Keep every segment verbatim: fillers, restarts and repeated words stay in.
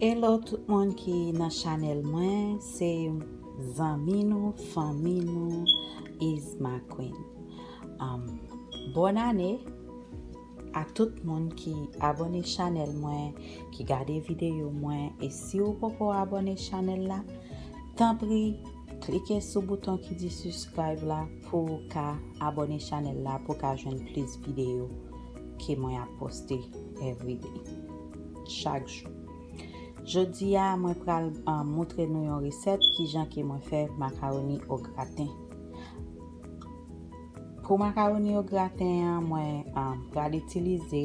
Hello tout moun ki nan chanèl mwen, se zanmi nou, fanmi nou, is my queen. Um, bòn ane a tout moun ki abòne chanèl mwen, ki gade videyo mwen, e si w poko abòne chanèl la, tanpri klike sou bouton ki di subscribe la pou w ka abòne chanèl la, pou w ka jwenn plis videyo ke mwen ap poste everyday, chak jou. Jodi a, mwen pral, ah, montre nou yon resèt kijan ke mwen fè makawoni o graten. Pou makawoni o graten an, mwen, ah, pral itilize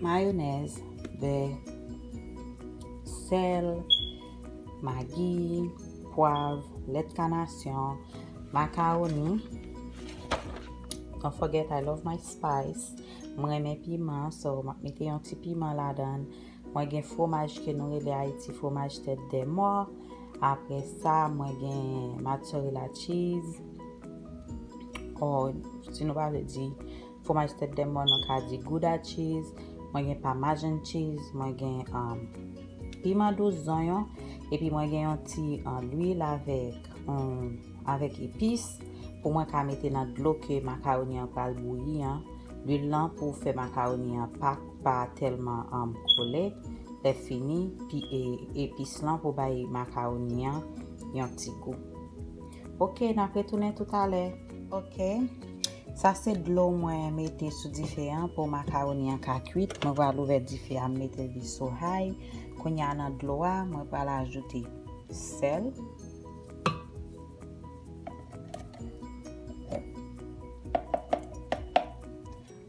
mayonèz, bè, sèl, magi, pwav, lèt kanasyon, makawoni. Don't forget, I love my spice. Mwen renmen piman, so m ap mete yon ti piman ladan l. Mwen gen fwomaj ke nou rele Ayiti fwomaj tèt dè mò. Apre sa, mwen gen mozzarella cheese. Or, si nou pa vle di fwomaj tèt dè mò, nou ka di Gouda cheese. Mwen gen Parmesan cheese. Mwen gen, um, piman dous, zonyon. Epi mwen gen yon ti, uh, lwil avèk, um, avèk epis pou mwen ka mete nan dlo ke makawoni an pral bouyi an. Lwil lan pou fè makawoni an pa, pa tèlman, um, kole. Lè fini, pi, e, epis lan pou bay makawoni an yon ti gou. Ok, n ap retounen toutalè. Ok. Sa se dlo mwen mete sou dife an pou makawoni an ka kwit. Mwen pral ouvè dife a, m mete li sou high. Kounye a nan dlo a, mwen pral ajoute sèl,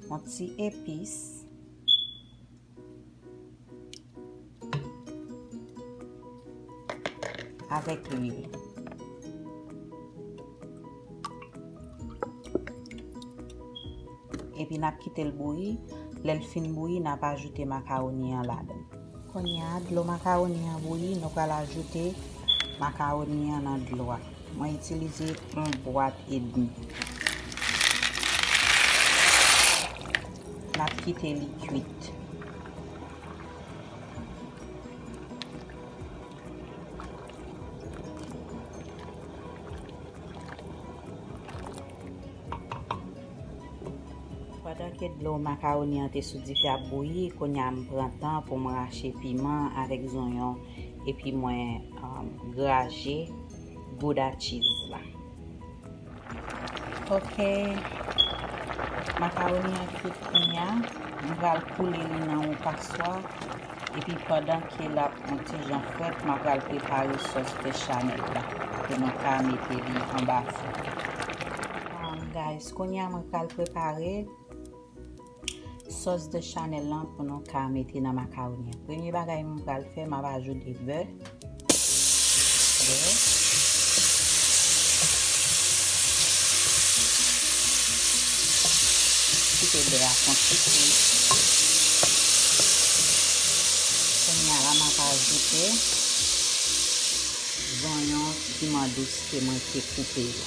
yon ti epis, avèk lwil. Epi n ap kite l bouyi. Lè l fin bouyi, n ap ajoute makawoni an ladan l. Kounye a, dlo makawoni an bouyi, nou pral ajoute makawoni an nan dlo a. Mwen itilize yon bwat edmi. N ap kite li kwit. Pandan ke dlo makawoni an te sou dife ap bouyi, kounye a m pran tan pou m rache piman avèk zonyon, epi mwen, um, graje Gouda cheese la. Ok. Makawoni an kwit kounye a. M pral koule li nan yon paswa. Epi pandan ke l ap yon ti jan frèt, m ap pral prepare sòs bechamel la pou nou ka mete li anba fou. Um, guys, kounye a mwen pral prepare sòs bechamel lan pou nou ka mete nan makawoni an. Premye bagay mwen pral fè, m ap ajoute bè. Bè. Kite bè a fon ti kwi. Kounye a la, m ap ajoute zonyon piman dous ke mwen te koupe yo.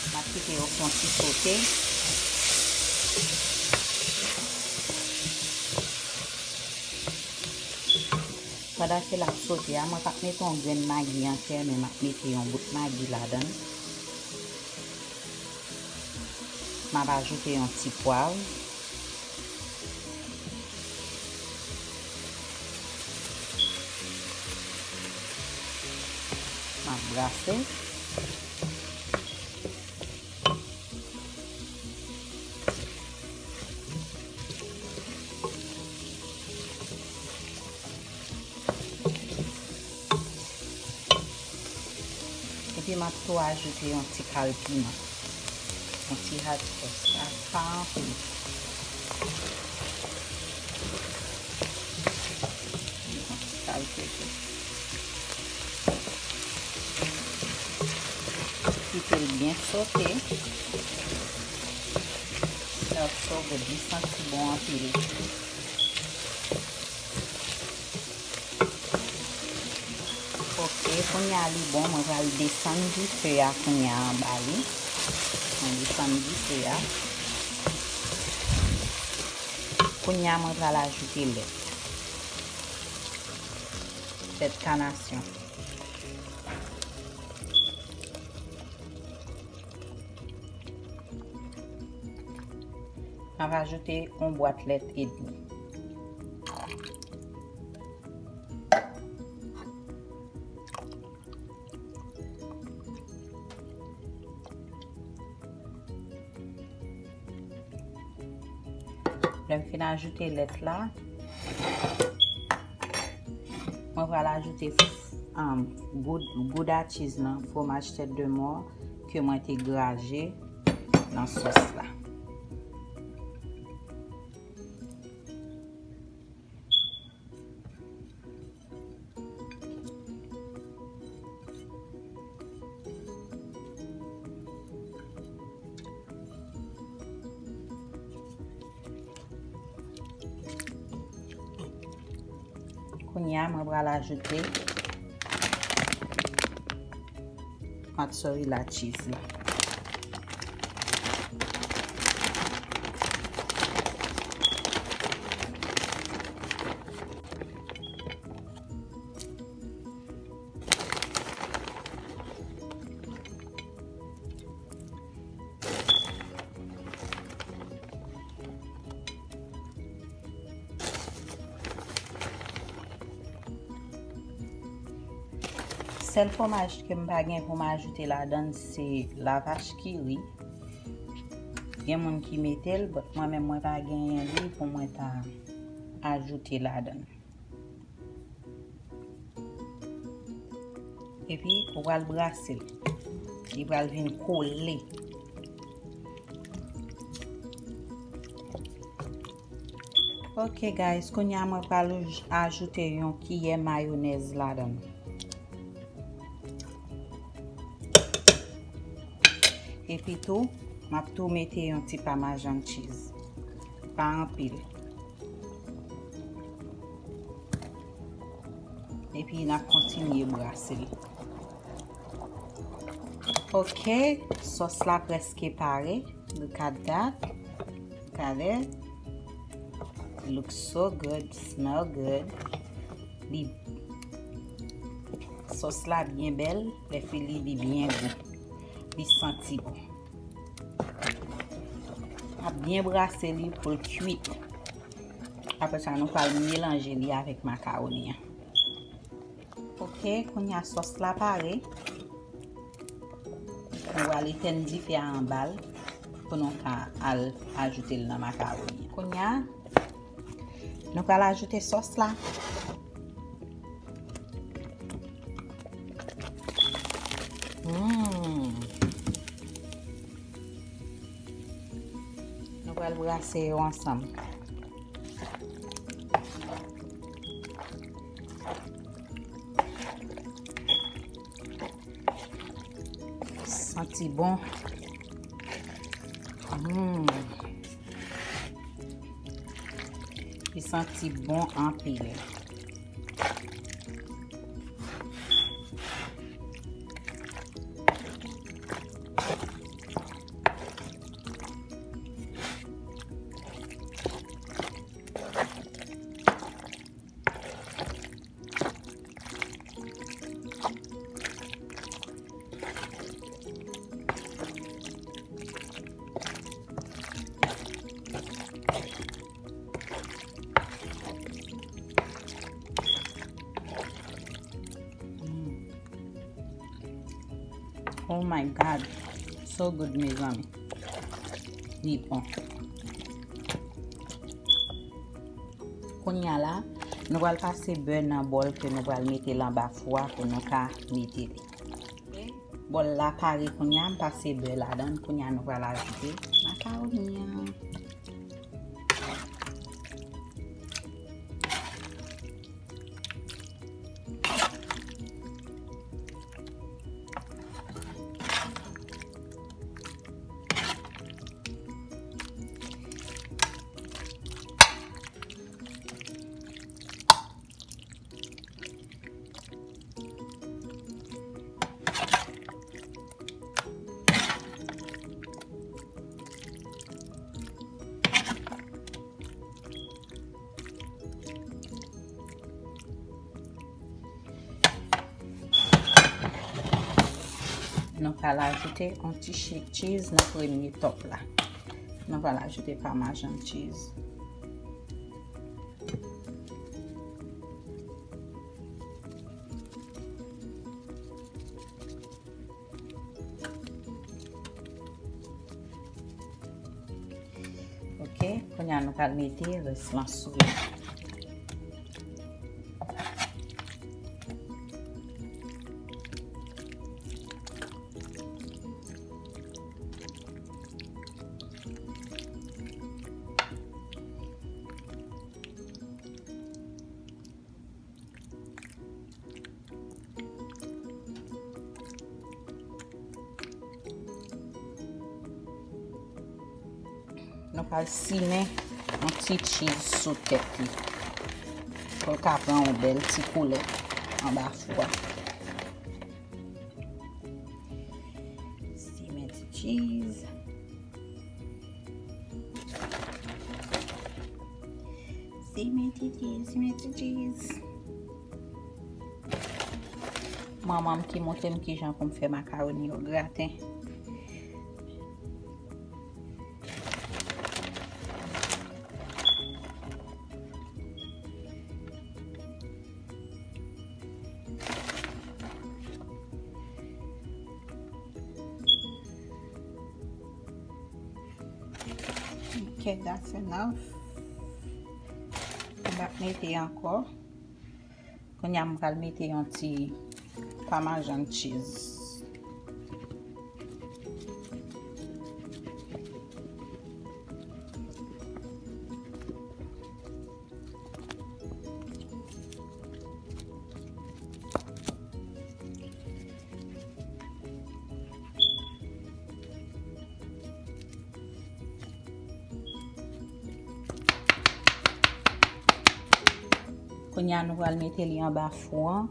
M ap kite yo fè yon ti sote. Pandan ke l ap sote a, mwen p ap mete yon grenn magi antè, men m ap mete yon bout magi ladan l. M ap ajoute yon ti pwav. M ap brase. Epi m ap tou ajoute yon ti kal piman. Yon ti hot sauce. Sa pa anpil. Yon ti kal pepe. Kite l byen sote. Smells so good. Li santi bon anpil. Kounye a li bon, mwen pral desann dife a kounye a anba li. Mwen desann dife a. Kounye a mwen pral ajoute lèt. Lèt kanasyon. M ap ajoute yon bwat lèt edmi. Lè m fin ajoute lèt la, mwen pral ajoute, um, gouda, gouda cheese lan, fwomaj tèt de mò ke mwen te graje nan sòs la. Kounye a, mwen pral ajoute mozzarella cheese la. Sèl fwomaj ke m pa gen pou m ajoute ladan l se lavach ki ri. Gen moun ki mete l, but mwen menm mwen pa genyen li pou mwen ta ajoute ladan l. Epi ou pral brase l. Li pral vin kole. Ok guys, kounye a mwen pral ajoute yon kiyè mayonèz ladan l. Epi tou, m ap tou mete yon ti pamajan cheese. Pa anpil. Epi n ap kontinye brase l. Ok, sòs la prèske pare. Look at that. Look at it. It looks so good, smell good. Li, sòs la byen bèl, lè fini li byen gou. Li santi bon. N ap byen brase li pou l kuit. Apre sa, nou pral melanje li avèk makawoni an. Ok, kounye a sòs la pare. Nou pral etèn dife a anba l pou nou ka al ajoute l nan makawoni an. Kounye a, nou pral ajoute sòs la. Mm. Nou pral brase yo ansanm. Santi bon. Mm. Li santi bon anpil. Mm. Oh my God. So good, mezanmi. Li bon. Kounye a la, nou pral pase bè nan bòl ke nou pral mete l anba fou a pou nou ka mete li. Bòl la pare kounye a, m pase bè ladan l. Kounye a nou pral ajoute makawoni an. Nou pral ajoute yon ti chi- cheese nan premye top la. Nou pral ajoute Parmesan cheese. Ok, kounye a nou pral mete rès lan sou li. Nou pral simen yon ti cheese sou tèt li. Pou l ka pran yon bèl ti koulè anba fou a. Simen ti cheese. Simen ti cheese, simen ti cheese. Manman m ki montre m kijan pou m fè makaroni yo graten. Ok, that's enough. M ap mete ankò. Kounye a m pral mete yon ti Parmesan cheese. Kounye a nou pral mete li anba fou an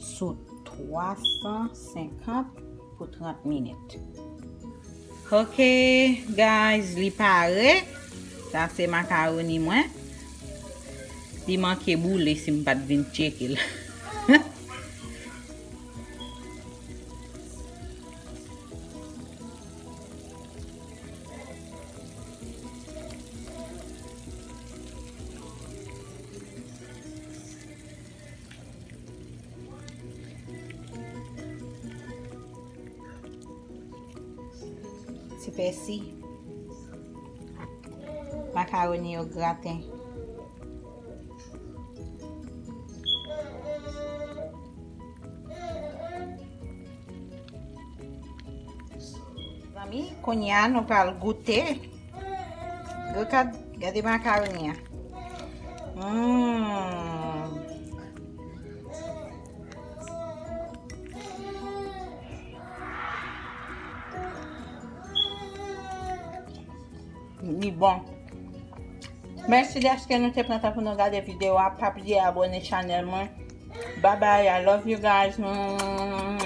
sou twa san senkant pou trant minit. Ok, guys, li pare. Sa se makaroni mwen. Li manke boule si m pa t vin tcheke l. Ti pèsi. Makaroni yo graten. Zanmi, kounye a nou pral goute. Gade, gade makaroni a. Mm. Li bon. Mèsi dèske nou te pran tan pou nou gade videyo a. Pa bliye abòne chanèl mwen. Bye bye, I love you guys. Mm.